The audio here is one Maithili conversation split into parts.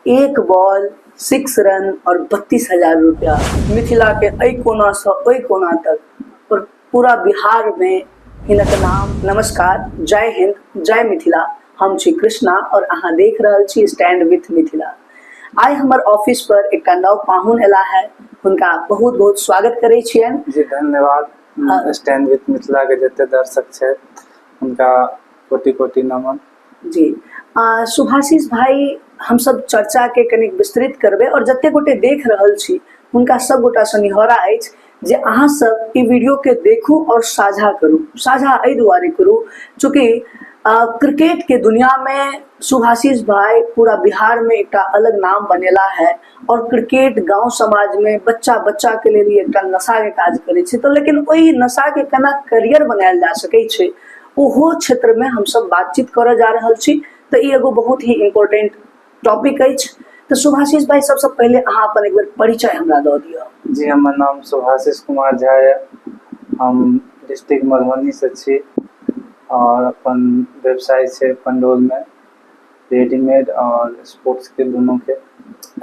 एक बॉल 6 रन और 32,000 रुपया। मिथिला के एहि कोना से ओहि कोना तक और पूरा बिहार में हिनक नाम। नमस्कार, जय हिंद, जय मिथिला। हम छी कृष्णा और अहाँ देख रहल छी स्टैंड विथ मिथिला। आइ हमर ऑफिस पर एकटा नव पाहुन एला है, हुनका बहुत बहुत स्वागत करै छियनि। जी धन्यवाद। हाँ। स्टैंड विथ मिथिला के जते दर्शक छथि हुनका कोटि कोटि नमन। जी सुभाषिष भाई, हम सब चर्चा के कनिक विस्तृत करबै और जते गोटे देख रहल छी हुनका सब गोटा से निहोरा अछि जे अहाँ सब ई वीडियो के देखू और साझा करू। साझा एहि दुआरे करू चूँकि क्रिकेट के दुनिया में सुभाषिष भाई पूरा बिहार में एकटा अलग नाम बनेला है और क्रिकेट गांव समाज में बच्चा बच्चा के लेल एकटा नशा के काज करै छै, तो लेकिन ओहि नशा के केना करियर बनायल जा सकै छै ओहो क्षेत्र में हमसब बातचीत करऽ जा रहल छी। तऽ ई एगो बहुत ही इम्पोर्टेंट टॉपिक अछि। तऽ सुभाषिष भाई, सबसँ पहिले अहाँ अपन एक बेर परिचय हमरा दऽ दिअ। जी, हमर नाम सुभाषिष कुमार झा यऽ। हम डिस्ट्रिक्ट मधुबनी से छी और अपन व्यवसाय छै पंडौल में रेडीमेड और स्पोर्ट्स के दोनों के।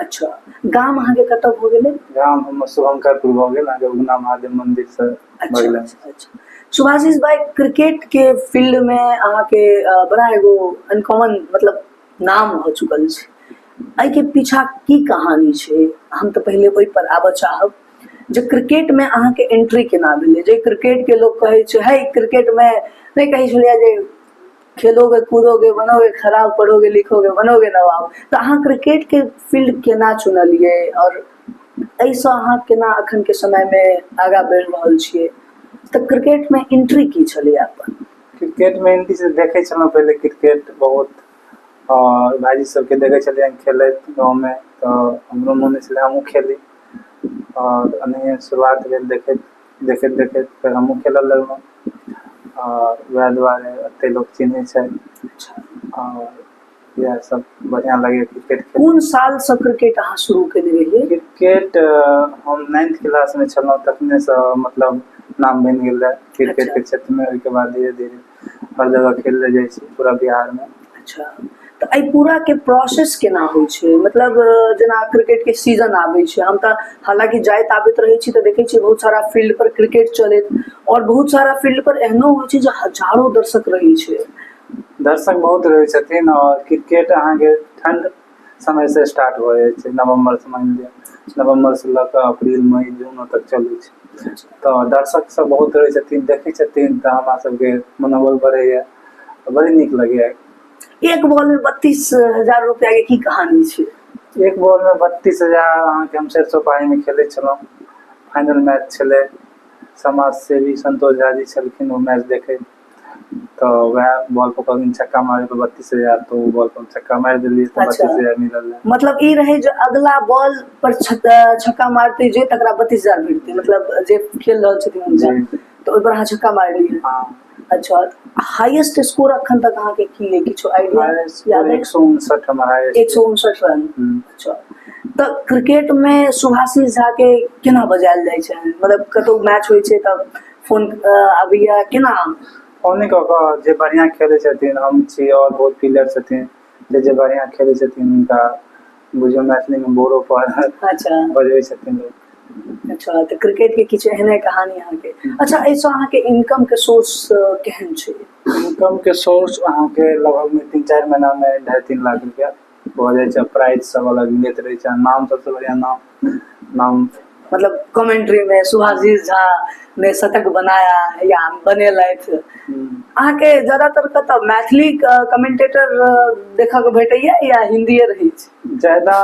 अच्छा, गाम अहाँके कतऽ भऽ गेलै? गाम हमर शुभंकरपुर भऽ गेल, अहाँके उगना महादेव मंदिर से बगले में। अच्छा, सुभाषिष भाई, क्रिकेट के फील्ड में अहाँके बड़ा एगो अनकॉमन मतलब नाम भऽ चुकल छै। एहिके पीछा की कहानी छै? हम तऽ पहिले ओहि पर आबऽ चाहब जे क्रिकेट में अहाँके एंट्री केना भेलै। जे क्रिकेट के लोग कहै छै हे क्रिकेट में नहि कहै छलियै जे खेलोगे कूदोगे बनोगे खराब, पढ़ोगे लिखोगे बनोगे नवाब, तऽ अहाँ क्रिकेट के फील्ड केना चुनलियै और एहिसँ अहाँ केना अखन के समय में आगाँ बढ़ि रहल छियै? तऽ क्रिकेट में एंट्री की छलैया अपन? क्रिकेट में एंट्री से देखै छलहुँ पहिले क्रिकेट बहुत और भाईजी सबके देखै छलियनि खेलैत गाँवमे, तऽ हमरो मोन होइ छलै हमहूँ खेली। और एनाहिये शुरुआत भेल, देखैत देखैत देखैत फेर हमहूँ खेलऽ लगलहुँ और वएह दुआरे एते लोक चिन्है छै और इएह सब बढ़िआँ लगैए क्रिकेट खेल। कोन सालसँ क्रिकेट अहाँ शुरू केने रहियै? क्रिकेट हम 9th क्लासमे छलहुँ तखनेसँ मतलब नाम बनि गेल रहए क्रिकेटके क्षेत्रमे। ओहिके बाद धीरे धीरे हर जगह खेल लए जाइ छी पूरा बिहारमे। अच्छा, तऽ एहि पूराके प्रोसेस केना होइ छै? मतलब जेना क्रिकेटके सीजन आबै छै, हम तऽ हालाँकि जाइत आबैत रहै छी तऽ देखै छियै बहुत सारा फील्ड पर क्रिकेट चलैत और बहुत सारा फील्ड पर एहनो होइ छै जे हजारो दर्शक रहै छै। दर्शक बहुत रहै छथिन और क्रिकेट अहाँके ठण्ड समय से स्टार्ट भऽ जाइ छै, नवम्बर से मानि लिअ, नवम्बर से लऽ कऽ अप्रील मई जून तक चलै छै। तऽ दर्शक सब बहुत रहै छथिन, देखै छथिन तऽ हमरा सबके मनोबल बढ़ैया, बड़ी नीक लगैया। एक बॉल में 32,000 रुपया के की कहानी छै? एक बॉल में 32,000 अहाँके हम सरिसो पाहीमे खेलै छलहुँ। फाइनल मैच छलै, समाज सेवी संतोष झा जी छलखिन ओ मैच देखै, तऽ वएह बॉल पर कहलखिन छक्का मारै पर 32,000, तऽ ओ बॉल पर हम छक्का मारि देलियै तऽ 32,000 मिलल रहै। मतलब ई रहै जे अगला बॉल पर छक्का मारतै जे तकरा 32,000 भेटतै, मतलब जे खेल रहल छथिन हुनका। तऽ ओहि पर अहाँ छक्का मारलियै? हाँ। अच्छा, हाईएस्ट स्कोर अखन तक अहाँके की अइ, किछु आइडिया याद अइ? 159 हमर हाईएस्ट। 159 रन। अच्छा, तऽ क्रिकेट में सुभाषिष झा के केना बजायल जाइ छै? मतलब कतौ मैच होइ छै तऽ फोन आबैया केना? फोने कऽ कऽ जे बढ़िआँ खेलै छथिन, हम छी और बहुत प्लेयर छथिन, जे जे बढ़िआँ खेलै छथिन हुनका बुझियौ मैथिलीमे बोरो पर बजबै छथिन लोक। अच्छा, तऽ क्रिकेट के किछु एहने कहानी अहाँके। अच्छा, एहिसँ अहाँके इनकम के सोर्स केहन छै? इनकम के सोर्स अहाँके लगभग में 3-4 महीना में 2.5-3 लाख रुपया भऽ जाइ छै। प्राइज सब अलग मिलैत रहै छै, नाम सबसँ बढ़िआँ नाम नाम मतलब कमेंट्री में सुभाषिष झा ने शतक बनाया या बनेलथि। अहाँके ज्यादातर कतऽ मैथिली कमेंटेटर देखऽ के भेटैया या हिन्दीए रहै छै? ज्यादा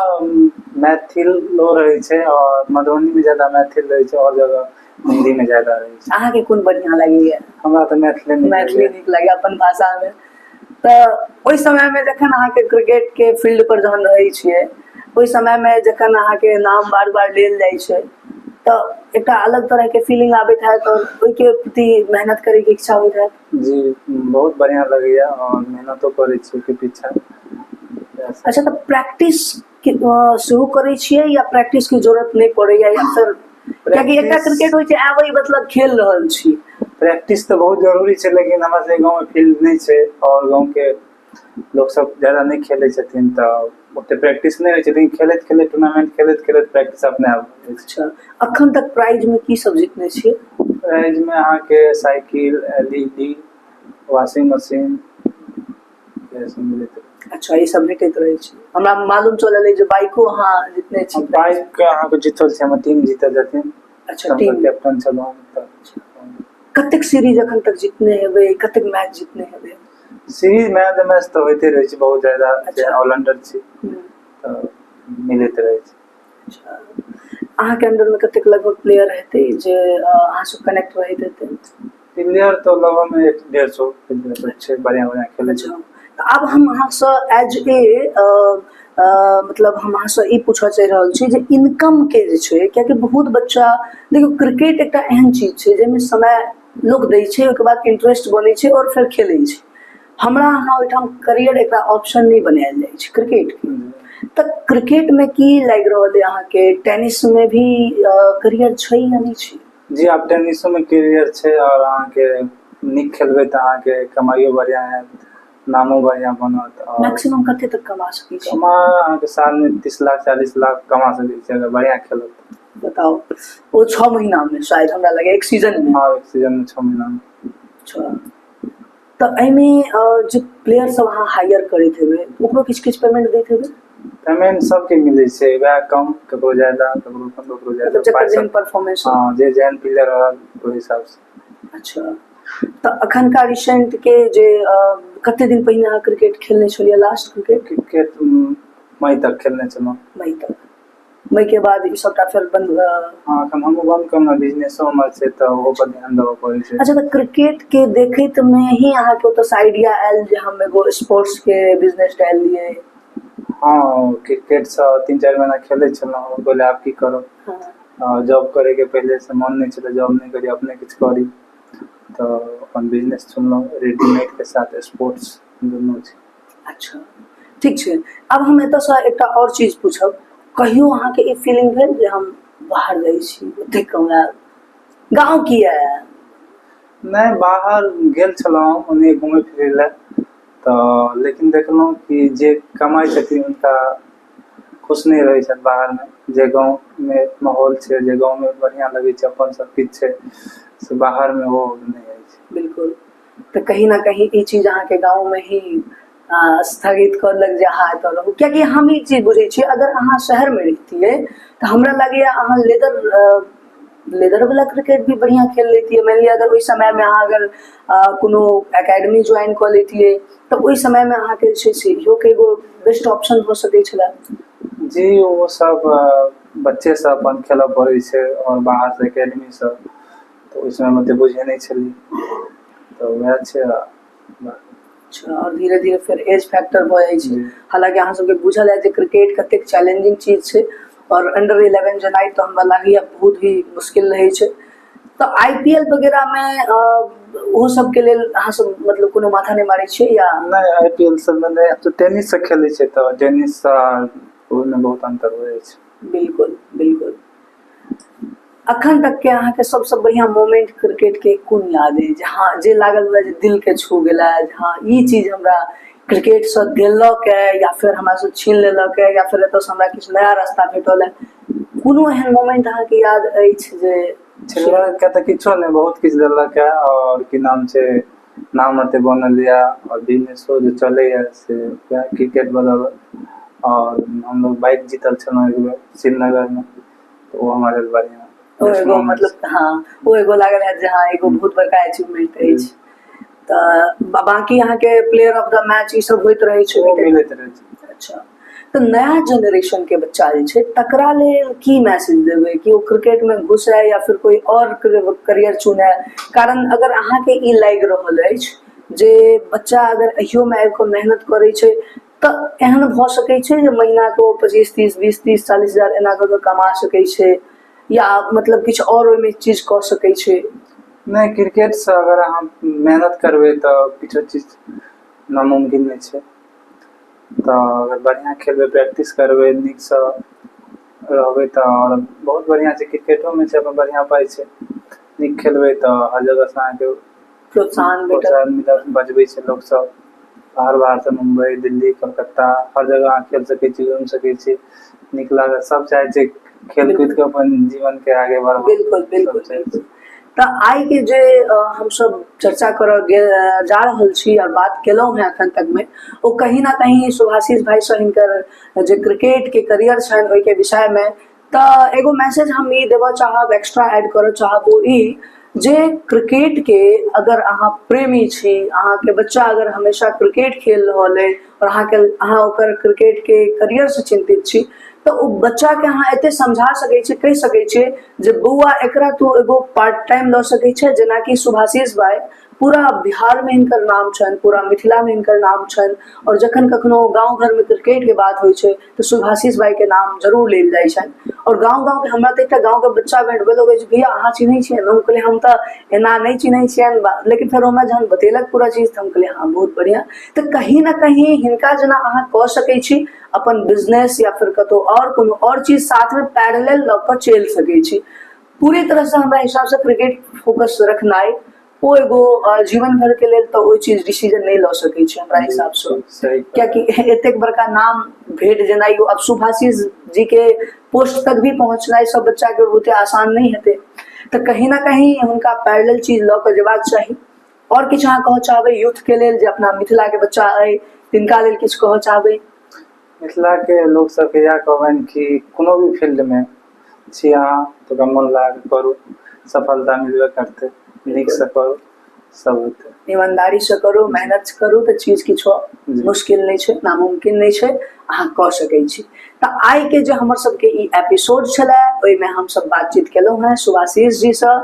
मैथिलो रहै छै और मधुबनी में ज्यादा मैथिल रहै छै, और जगह हिन्दी में ज्यादा रहै छै। अहाँके कोन बढ़िआँ लगैया? हमरा तऽ मैथिली नीक मैथिली लगैया। नीक लगैया अपन भाषा में। तऽ ओहि समय में जखन अहाँके क्रिकेट के फील्ड पर जहन रहै छियै, ओहि समय में जखन अहाँके नाम बार बार लेल जाइ छै तऽ एकटा अलग तरह के फीलिंग आबैत हैत और ओहिके प्रति मेहनत करे के इच्छा होइत हैत? जी, बहुत बढ़िआँ लगैया और मेहनतो करै छी ओहिके पीछा। अच्छा, तऽ प्रैक्टिस सेहो करै छियै या प्रैक्टिस के जरूरत नहि पड़ैया? या फिर कियाकि एकटा क्रिकेट होइ छै आबै मतलब खेल रहल छी। प्रैक्टिस तऽ बहुत जरूरी छै, लेकिन हमरा सबके गाँवमे फील्ड नहि छै और गाँवके लोक सब ज्यादा नहि खेलै छथिन, तऽ ओते प्रैक्टिस नहि होइ छै, लेकिन खेलैत खेलैत टूर्नामेंट खेलैत खेलैत प्रैक्टिस अपने आप होइ छै। अच्छा, अखन तक प्राइज में की सब जीतने छियै? प्राइज में अहाँके cycle, LED, washing machine, इएह सब मिलैत रहै। अच्छा, ई सब भेटैत रहै छै। हमरा मालूम चलल अइ जे बाइको अहाँ जीतने छी। बाइक अहाँके जीतल छै, हमर टीम जीतल छथिन। अच्छा, टीम कैप्टन छलहुँ तऽ। कतेक सीरीज अखन तक जीतने हेबै, कतेक मैच जीतने हेबै? सीरीज मैच द मैच तऽ होइते रहै छै बहुत ज्यादा। ऑलराउंडर छी तऽ मिलैत रहै छै। अच्छा, अहाँके अंडरमे कतेक लगभग प्लेयर हेतै जे अहाँ सब कनेक्ट रहैत हेतै? प्लेयर तऽ लगभगमे 150 प्लेयर छै, बढ़िआँ बढ़िआँ खेलै छै। तऽ आब हम अहाँसँ एज ए मतलब हम अहाँसँ ई पूछऽ चाहि रहल छी जे इनकमके जे छै, कियाकि बहुत बच्चा देखियौ, क्रिकेट एकटा एहन चीज छै जाहिमे समय लोक दै छै, ओहिके बाद इंटरेस्ट बनै छै आओर फेर खेलै छै। हमरा अहाँ ओहिठाम करियर एकरा ऑप्शन नहि बनायल जाइ छै क्रिकेटके। तऽ क्रिकेटमे की लागि रहल अइ अहाँके? टेनिसमे भी करियर छै या नहि छै? जी, आब टेनिसोमे करियर छै, आओर अहाँके नीक खेलबै तऽ अहाँके कमाइयो बढ़िआँ हैत, नामो बढ़िआँ बनत। आओर मैक्सिमम कते तक कमा सकै छी? कमा अहाँके सालमे 30 लाख 40 लाख कमा सकै छी अगर बढ़िआँ खेलब। बताउ, ओ 6 महीना मे शायद हमरा लगे एक सीजन मे? हँ, एक सीजन मे, 6 महीना मे। अच्छा, तऽ एहिमे जे प्लेयर सब अहाँ हायर करैत हेबै, ओकरो किछु किछु पेमेंट दैत हेबै? पेमेंट सबके मिलै छै, वएह कम ककरो ज्यादा, ककरो कम, ककरो ज्यादा। मतलब जकर जेहन परफॉर्मेंस। हँ, जे जेहन प्लेयर रहल ओहि हिसाब से। अच्छा, तऽ अखनका रिसेंट के जे कते दिन पहिने अहाँ क्रिकेट खेलने छलियै लास्ट क्रिकेट? क्रिकेट मई तक खेलने छलहुँ। मई तक, मई के बाद ई सबटा फेर बंद? हँ, एखन हमहूँ बंद करलहुँ, बिजनेसो हमर छै तऽ ओहो पर ध्यान देबऽ पड़ै छै। अच्छा, तऽ क्रिकेट के देखैत मे ही अहाँके ओतऽसँ आइडिया आयल जे हम एगो स्पोर्ट्स के बिजनेस डालि दियै? हँ, क्रिकेटसँ 3-4 महीना खेलै छलहुँ, कहलियै आब की करब। जॉब करैके पहिलेसँ मन नहि छलै, जॉब नहि करी, अपने किछु करी, तऽ अपन बिजनेस चुनलहुँ, रेडीमेडके साथ स्पोर्ट्स दुनू छै। अच्छा, ठीक छै। आब हम एतऽसँ एकटा आओर चीज पूछब, कहियो अहाँके ई फीलिंग भेल जे हम बाहर जाइ छी, ओतहि कमायब, गाँव किया? नहि, बाहर गेल छलहुँ ओन्ने घुमै फिरै लए तऽ, लेकिन देखलहुँ कि जे कमाइ छथिन हुनका खुश नहि रहै छथि बाहरमे। जे गाँवमे माहौल छै, जे गाँवमे बढ़िआँ लगै छै, अपन सब किछु छै, से बाहरमे ओ नहि अछि। बिल्कुल, तऽ कहीं ना कहीं ई चीज अहाँके गाँवमे ही स्थगित कऽ देलक जे अहाँ एतऽ रहू, कियाकि हम ई चीज बुझै छियै, अगर अहाँ शहरमे रहितियै तऽ हमरा लागैए अहाँ लेदर लेदरवला क्रिकेट भी बढ़िआँ खेल लैतियै। मानि लिअ अगर ओहि समयमे अहाँ अगर कोनो एकेडमी ज्वाइन कऽ लैतियै तऽ ओहि समयमे अहाँके जे छै से इहोके एगो बेस्ट ऑप्शन भऽ सकै छलै। जी, ओ सब बच्चेसँ अपन खेलऽ पड़ै छै आओर बाहरसँ एकेडमीसँ, तऽ ओहि समयमे ओते बुझै नहि छलियै, तऽ वएह छै। अच्छा, आओर धीरे धीरे फेर एज फैक्टर भऽ जाइ छै। हालाँकि अहाँ सबके बुझल हैत जे क्रिकेट कतेक चैलेंजिंग चीज छै, आओर अंडर 11 जेनाइ तऽ हमरा लागैए बहुत ही मुश्किल रहै छै। तऽ IPL वगैरहमे ओहो सबके लेल अहाँ सब मतलब कोनो माथा नहि मारै छियै या? नहि, IPL सबमे नहि, हम टेनिस से खेलै छियै तऽ टेनिस से ओहिमे बहुत अन्तर हो जाइ छै। बिल्कुल बिल्कुल। अखन तक के अहाँके सबसँ बढ़िआँ मोमेंट क्रिकेट के कोन याद अइ, जे हँ जे लागल हुए जे दिल के छू गेला, जे हँ ई चीज हमरा क्रिकेटसँ देलक या फेर हमरासँ छीन लेलक या फेर एतऽसँ हमरा किछु नया रास्ता भेटल है, कोनो एहन मोमेंट अहाँके याद अछि जे? छिनलक तऽ किछो नहि, बहुत किछु देलक है, आओर की नाम छै, नाम एते बनल यऽ आओर बिजनेसो जे चलैया से वएह क्रिकेट बदौलत। आओर हमलोग बाइक जीतल छलहुँ एक बेर श्रीनगरमे, तऽ ओ हमरा लेल बढ़िआँ ओ एगो मतलब हँ, ओ एगो लागल हैत जे हँ एगो बहुत बड़का अचीवमेंट अछि। तऽ बाकी अहाँके प्लेयर ऑफ the match ई सब होइत रहै छै? ओ मिलैत रहै छै। अच्छा, तऽ नया जेनरेशन के बच्चा जे छै तकरा लेल की मैसेज देबै कि ओ क्रिकेट में घुसै या फिर कोई और करियर चुनै? कारण अगर अहाँके ई लागि रहल अछि जे बच्चा अगर एहियोमे आबि कऽ मेहनत करै छै तऽ एहन भऽ सकै छै जे महीनाके ओ 25 30 20 30 40 हजार एना कऽ कऽ कमा सकै छै या मतलब किछु आओर ओहिमे चीज कऽ सकै छै? नहि, क्रिकेटसँ अगर अहाँ मेहनत करबै तऽ किछो चीज नामुमकिन नहि छै। तऽ अगर बढ़िआँ खेलबै, प्रैक्टिस करबै, नीकसँ रहबै तऽ आओर बहुत बढ़िआँ छै। क्रिकेटोमे छै अपन बढ़िआँ पाइ छै। नीक खेलबै तऽ हर जगहसँ अहाँके प्रोत्साहन भेटत, प्रोत्साहन मिलत, बजबै छै लोकसभ। बाहर बाहरसँ मुम्बई, दिल्ली, कलकत्ता, हर जगह अहाँ खेल सकै छी, घुमि सकै छी। नीक लागत। सब चाहै छै खेल कूद के अपन जीवन के आगे बढ़ाउ। बिल्कुल बिल्कुल सब चाहै बिल्कुल। तऽ आइ के जे हमसब चर्चा करऽ जा रहल छी और बात केलहुँ हेँ एखन तक मे, ओ कहीं ना कहीं शुभाशीष भाई सँ हिनकर जे क्रिकेट के करियर छनि ओहिके विषय मे। तऽ एगो मैसेज हम ई देबऽ चाहब, एक्स्ट्रा ऐड करऽ चाहब, ओ ई जे क्रिकेट के अगर अहाँ प्रेमी छी, अहाँके बच्चा अगर हमेशा क्रिकेट खेल रहल अइ और अहाँके अहाँ ओकर क्रिकेट के करियर से चिन्तित छी, तऽ ओ बच्चाके अहाँ एते समझा सकै छी, कहि सकै छियै जे बौआ, एकरा तू एगो पार्ट टाइम लऽ सकै छै। जेनाकि शुभाशीष भाई, पूरा बिहारमे हिनकर नाम छनि, पूरा मिथिलामे हिनकर नाम छनि, आओर जखन कखनो गाँव घरमे क्रिकेटके बात होइ छै तऽ शुभाशीष भाईके नाम जरूर लेल जाइ छनि। आओर गाँव गाँवके, हमरा तऽ एकटा गाँवके बच्चा भेट भेल, ओ कहै छै, भैया, अहाँ चिन्है छियनि? हम कहलियै, हम तऽ एना नहि चिन्है छियनि। लेकिन फेर हमरा जहन बतेलक पूरा चीज तऽ हम कहलियै, हँ, बहुत बढ़िआँ। तऽ कहीं ने कहीं हिनका जेना अहाँ कऽ सकै छी अपन बिजनेस या फिर कतहु आओर कोनो आओर चीज साथमे पैरेलल लऽ कऽ चलि सकै छी। पूरे तरहसँ हमरा हिसाबसँ क्रिकेट फोकस रखनाइ ओ एगो जीवन भर के लेल तऽ ओहि चीज डिसीजन नहि लऽ सकै छै हमरा हिसाबसँ। सही। कियाकि एतेक बड़का नाम भेट जेनाइ, अब सुभाषिस जी के पोस्ट तक भी पहुँचनाइ सब बच्चा के बहुते आसान नहि हेतै। तऽ कहीं ना कहीं हुनका पैरेलल चीज लऽ कऽ जेबाक चाही। आओर किछु अहाँ कहऽ चाहबै यूथ के लेल, जे अपना मिथिला के बच्चा अइ तिनका लेल किछु कहऽ चाहबै? मिथिलाके लोक सबके इएह कहबनि कि कोनो भी फील्डमे छी अहाँ तऽ ओकरा मोन लगा कऽ करू, सफलता मिलबे करतै। नीकसँ करू, सब हेतै। ईमानदारीसँ करू, मेहनत करू, तऽ चीज किछो मुश्किल नहि छै, नामुमकिन नहि छै, अहाँ कऽ सकै छी। तऽ आइके जे हमर सबके ई एपिसोड छलै, ओहिमे हमसब बातचीत केलहुँ हेँ सुभाषिस जीसँ,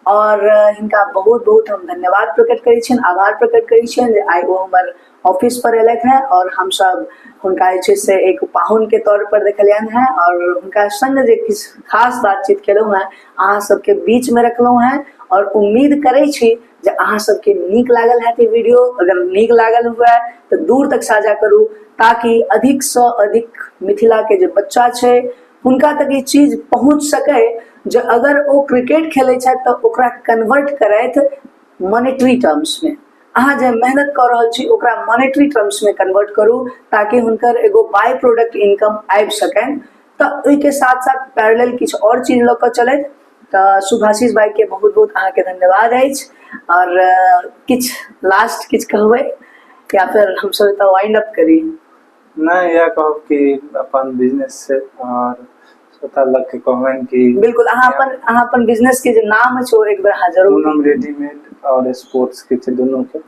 आओर हिनका बहुत बहुत हम धन्यवाद प्रकट करै छियनि, आभार प्रकट करै छियनि जे आइ ओ हमर ऑफिस पर एलथि हेँ आओर हमसब हुनका जे छै से एक पाहुनके तौर पर देखलियनि हेँ, आओर हुनका संग जे किछु खास बातचीत केलहुँ हेँ, अहाँ सबके बीचमे रखलहुँ हेँ। आओर उम्मीद करै छी जे अहाँ सबके नीक लागल हैत ई वीडियो। अगर नीक लागल हुए तऽ दूर तक साझा करू, ताकि अधिकसँ अधिक मिथिलाके जे बच्चा छै हुनका तक ई चीज पहुँच सकै जे अगर ओ क्रिकेट खेलै छथि तऽ ओकरा कन्वर्ट करथि मॉनेटरी टर्म्समे। अहाँ जे मेहनत कऽ रहल छी ओकरा मॉनेटरी टर्म्समे कन्वर्ट करू, ताकि हुनकर एगो बाय प्रोडक्ट इनकम आबि सकनि। तऽ ओहिके साथ साथ पैरेलल किछु आओर चीज लऽ कऽ चलथि। तऽ शुभाशीष भाईके बहुत बहुत अहाँके धन्यवाद अछि। आओर किछु लास्ट किछु कहबै या फिर हमसब एतऽ वाइंड अप करी? नहि, इएह कहब कि अपन बिजनेस छै आओर श्रोता लोकके कहबनि कि बिल्कुल, अहाँ अपन बिजनेस के जे नाम अछि ओ एक बेर अहाँ जरूर। पूनम रेडीमेड आओर स्पोर्ट्स के छै, दुनू के।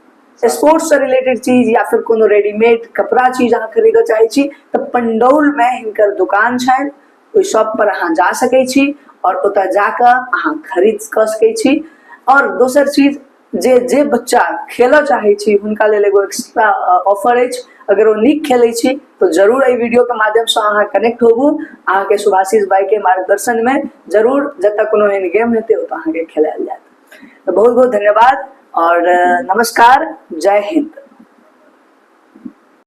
स्पोर्ट्स से रिलेटेड चीज या फिर कोनो रेडीमेड कपड़ा चीज अहाँ खरीदऽ चाहै छी तऽ पंडौल मे हिनकर दुकान छनि। ओहि शॉप पर अहाँ जा सकै छी आओर ओतऽ जाकऽ अहाँ खरीद कऽ सकै छी। आओर दोसर चीज जे जे बच्चा खेलऽ चाहै छी हुनका लेल एगो एक्स्ट्रा ऑफर अछि। अगर ओ नीक खेलै छी तऽ जरूर एहि वीडियोके माध्यमसँ अहाँ कनेक्ट होबू। अहाँके शुभाशीष भाईके मार्गदर्शनमे जरूर जतऽ कोनो एहन गेम हेतै ओतऽ अहाँके खेलायल जायत। तऽ बहुत बहुत धन्यवाद आओर नमस्कार, जय हिन्द।